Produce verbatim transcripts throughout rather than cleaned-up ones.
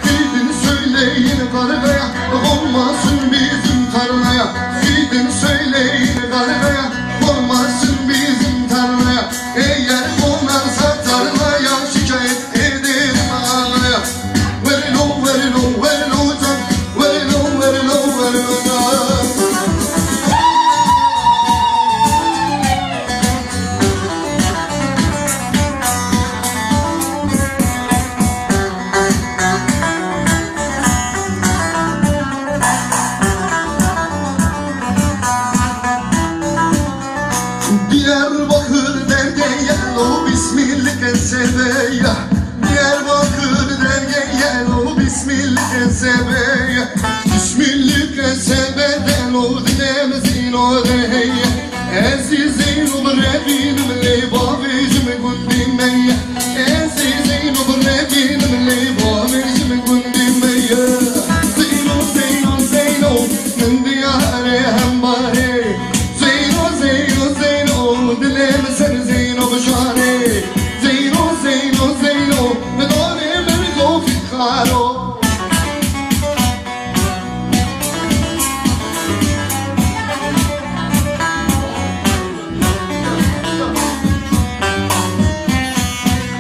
Gidin söyleyin kargaya, olmasın bizim tarlaya. Gidin söyleyin kargaya, olmasın bizim tarlaya. Eğer konarsa tarlaya, şikayet ederim ağaya. Verilo, verilo, verilo can, verilo, verilo, verilo can. Diyarbakır derge yelo, bismillah esebe ya. Diyarbakır derge yelo, bismillah esebe ya. Bismillah esebe delo, dilem zîno de hey. Ez zî Zeyno bi revînim ley bavêjim gundî me ye. Ez zî Zeyno bi revînim ley bavêjim gundî me ye. Zeyno, Zeyno, Zeyno, min diyare hembare. Zeyno, Zeyno, Zeyno, dilê mi ser Zeyno bişare. Zeyno, Zeyno, Zeyno, mi dore mi zofî xaro.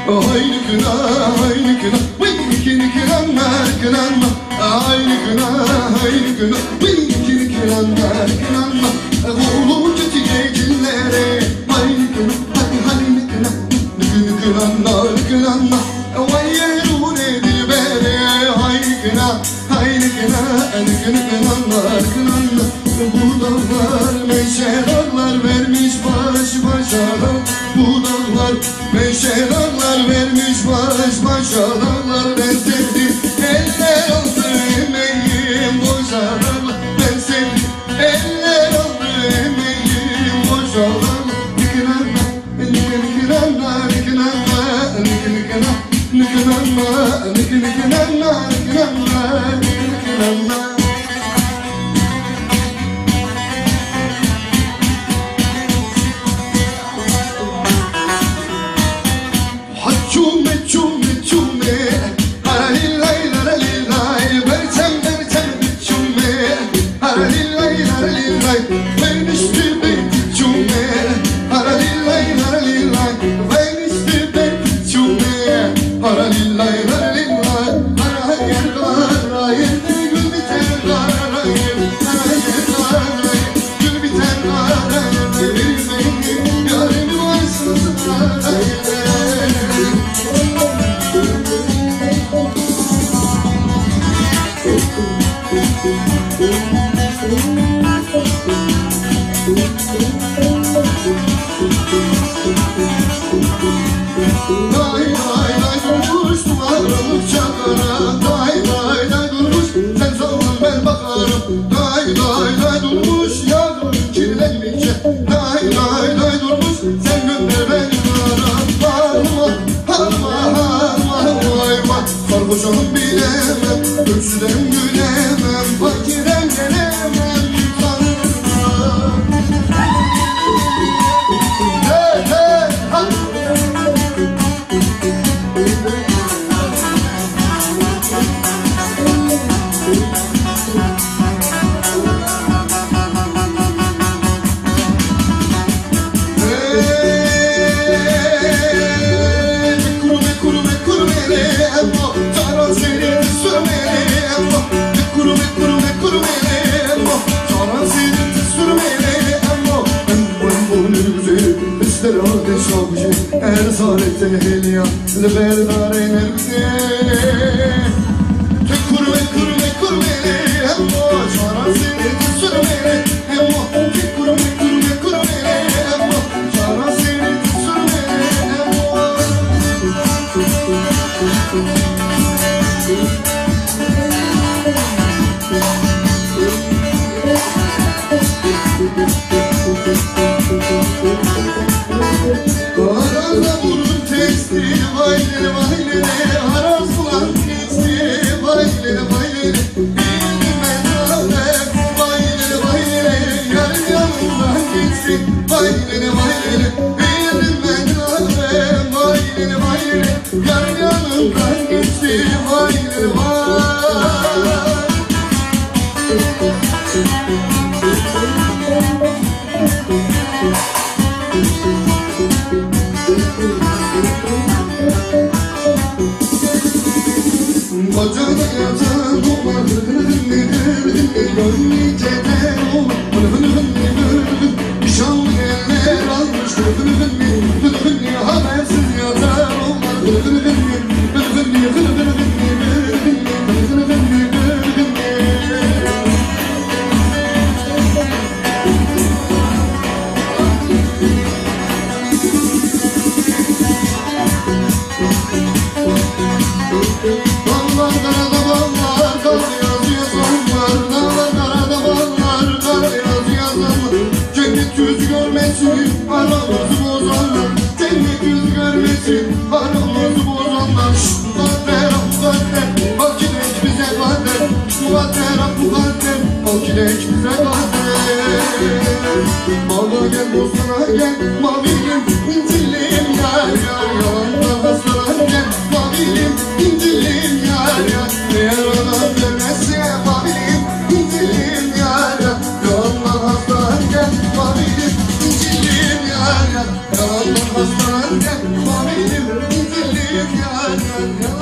Hayni kına, hayni kına, wıy, kini kıranma, kıranma. Hayni kına, hayni kına, wıy, kini kıranma, kıranma. Oğlu kötü geceleri, hayni kına, hay, hayni kına, nükü nükü nanna, nükü nanna. Vay yerune dilbere, hayni kına. Hayni kına, kına, kına, kına, kına. Bu dağlar meşe dağlar vermiş baş başa da. Bu dağlar meşe dağlar vermiş baş başa dağlar. Ben sevdim eller oldu emeğim boşa dağlar. Ben sevdim eller oldu emeğim boşa dağlar. Kına, Arada vurdum testi, vay lele, vay lele, arazdan geçti, vay lele, vay lele. Bildim ben alem, vay lele, vay lele, yarım yanımdan geçti, vay lele, vay lele. Bildim ben alem, vay lele, vay lele, yarım yanımdan geçti, vay lele, vay. Bacada yatan dolar, gönlü ceder olur. Nişanlı eller almış, habersiz yatan dolar. Dağlar karada bağlar, kar yazıyor sonbahar. Dağlar karada bağlar, kar yazıyor sonbahar. Cennet yüz görmesin, aramızı bozanlar. Cennet yüz görmesin, aramızı bozanlar. Mukadder, mukadder, bak gidek bize kader. Mukadder, mukadder, bak gidek bize kader. Bağla gel, bostana gel, mavilim, incilim, yar, yar, yalandan hastalan gel, mavilim, incilim, yar, yar. Eğer adam görmezse, mavilim, incilim, yar, yar. Yalandan hastalan gel, mavilim, incilim, yar, yar. Yalandan hastalan gel, mavilim, incilim, yar, yar, yar.